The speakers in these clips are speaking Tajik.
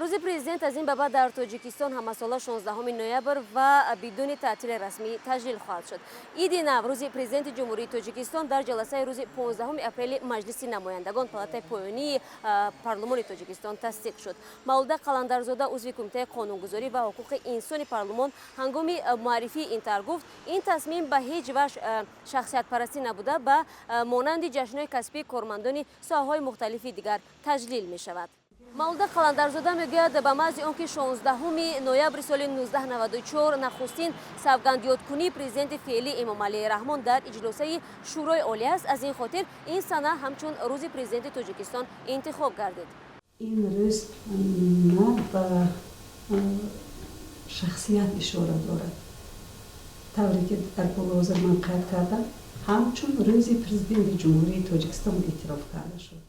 Рӯзи президент аз ин ба баъд дар Тоҷикистон ҳамасола 16 ноябр ва бидуни таътили расмӣ таҷлил хоҳад шуд. Иди Наврӯзи Президенти Ҷумҳурии Тоҷикистон дар ҷаласаи рӯзи 15 апрели Маҷлиси намояндагон, палатаи поёнии парлумони Тоҷикистон, тасдиқ шуд. Мавлуда Қаландарзода, узви Кумитаи қонунгузорӣ ва ҳуқуқи инсони парлумон, ҳангоми муаррифии ин тарҳ гуфт, ин тасмим ба ҳеҷ ваҷҳ шахсиятпарастӣ набуда, ба монанди ҷашнҳои касбии кормандони соҳаҳои мухталифи дигар таҷлил мешавад. Мавлуда Қаландарзода мегӯяд, ба маҳзи он ки 16 ноябри соли 1994 нахустин савгандёдкунии президенти феълӣ Эмомалӣ Раҳмон дар иҷлосаи Шӯрои Олӣ аст, аз ин хотир ин сана ҳамчун Рӯзи Президенти Тоҷикистон интихоб гардид. Ин рӯз на ба шахсият ишора дорад. Тавре ки дар боло ҳозир ман қайд кардам, ҳамчун Рӯзи Президенти Ҷумҳурии Тоҷикистон эътироф карда шуд.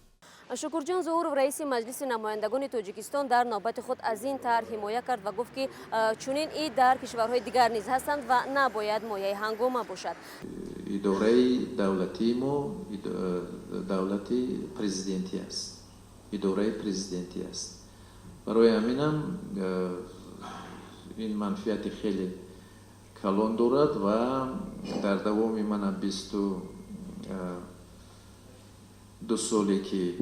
Шукурҷон Зуҳуров, раиси Маҷлиси намояндагони Тоҷикистон, дар навбати худ аз ин тарҳ ҳимоя кард ва гуфт, ки чунин ид дар кишварҳои дигар низ ҳастанд ва набояд мояи ҳангома бошад. Идораи давлатии мо давлати президентӣ аст, идораи президентӣ аст. Барои ҳаминам ин манфиати хеле калон дорад ва дар давоми мана 22 соле, ки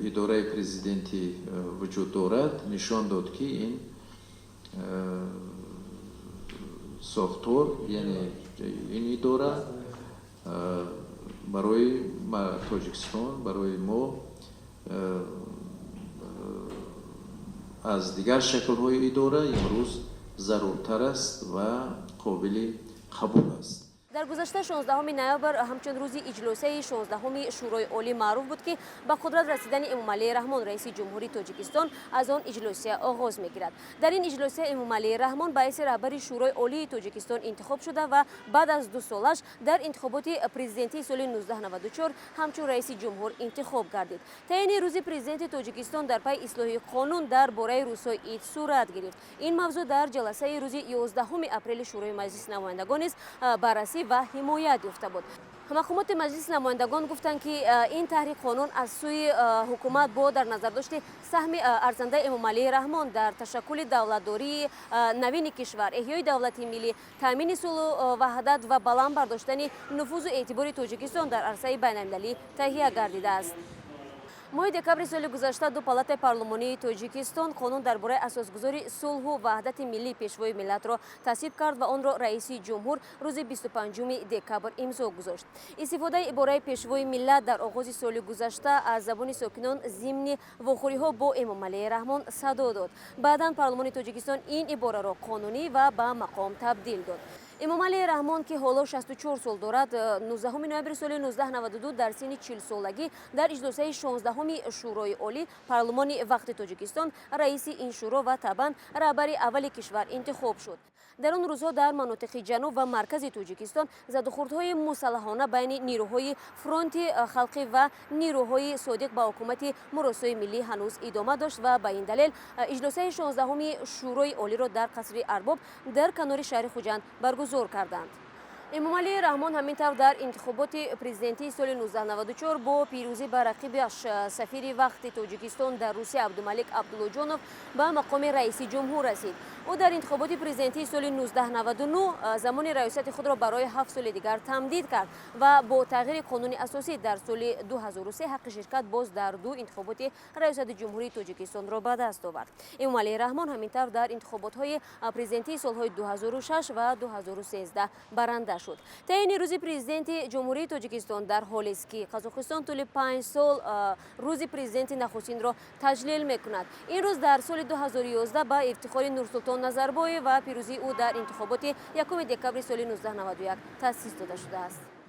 идораи президентӣ вуҷуд дорад, нишон дод, ки ин сохтор, яъне ин идора барои Тоҷикистон, барои мо аз дигар шаклҳои идора имрӯз заруртар аст ва қобили қабул аст. Дар гузашта 16 ноябр ҳамчун рӯзи иҷлосияи 16-уми Шӯрои Олӣ маъруф буд, ки ба қудрат расидани Эмомалӣ Раҳмон, раиси ҷумҳури Тоҷикистон, аз он иҷлосия оғоз мегирад. Дар ин иҷлосия Эмомалӣ Раҳмон ба ҳайси раҳбари Шӯрои Олии Тоҷикистон интихоб шуда ва баъд аз 2 солаш дар интихоботи президентии соли 1994 ҳамчун раиси ҷумҳур интихоб гардид. Таъйини Рӯзи Президенти Тоҷикистон дар пайи ислоҳи қонун дар бораи рӯзҳои ид сурат гирифт. Ин мавзӯъ дар ҷаласаи рӯзи 11 апрели Шӯрои Маҷлиси намояндагон низ баррасӣ ва ҳимоят ёфта буд. Мақомоти Маҷлиси намояндагон гуфтанд, ки ин таҳри қонун аз сӯи ҳукумат бо дар назардошти саҳми арзандаи Эмомалӣ Раҳмон дар ташаккули давлатдории навини кишвар, эҳёи давлати миллӣ, таъмини сулҳу ваҳдат ва баланд бардоштани нуфузу эътибори Тоҷикистон дар арсаи байналмилалӣ таҳия гардидааст. Моҳи декабри соли гузашта ду палатаи парлумонии Тоҷикистон қонун дар бораи асосгузори сулҳу ваҳдати миллӣ, Пешвои миллатро тасвиб кард ва онро раиси ҷумҳур рӯзи 25 декабр имзо гузошт. Истифодаи ибораи Пешвои миллат дар оғози соли гузашта аз забони сокинон зимни вохӯриҳо бо Эмомалӣ Раҳмон садо дод. Баъдан парлумони Тоҷикистон ин ибораро қонунӣ ва ба мақом табдил дод. Эмомалӣ Раҳмон, ки ҳоло 64 сол дорад, 19 ноябри соли 1992 дар синни 40-солагӣ дар иҷлосаи 16-уми Шӯрои Олӣ, парлумони вақти Тоҷикистон, раиси ин шӯро ва табан раҳбари аввали кишвар интихоб шуд. Дар он рӯзҳо дар манотиқи ҷануб ва маркази Тоҷикистон задухӯрдҳои мусаллаҳона байни нирӯҳои Фронти халқӣ ва нирӯҳои содиқ ба ҳукумати муросои миллӣ ҳанӯз идома дошт ва ба ин далел иҷлосаи 16-уми Шӯрои Олиро дар қасри Арбоб дар канори шаҳри Хуҷанд баргузор карданд. Эмомалӣ Раҳмон ҳамин тавр дар интихоботи президентии соли 1994 бо пирӯзӣ ба рақибаш, сафири вақти Тоҷикистон дар Русия Абдумалик Абдуллоҷонов, ба мақоми раиси ҷумҳур расид. Ӯ дар интихоботи президентии соли 1999 замони раёсати худро барои 7 соли дигар тамдид кард ва бо тағйири қонуни асосӣ дар соли 2003 ҳаққи ширкат боз дар ду интихоботи раёсати ҷумҳурии Тоҷикистонро ба даст овард. Эмомалӣ Раҳмон ҳамин тавр дар интихоботҳои президентии солҳои 2006 ва 2013 баранда шуд. Таъйини Рӯзи Президенти Ҷумҳурии Тоҷикистон дар ҳолест, ки Қазоқистон тӯли 5 сол Рӯзи Президенти нахустинро таҷлил мекунад. Ин рӯз дар соли 2011 ба ифтихори Нурсултон Назарбоев ва пирӯзии ӯ дар интихоботи 1 декабри соли 1991 таъсис дода шудааст.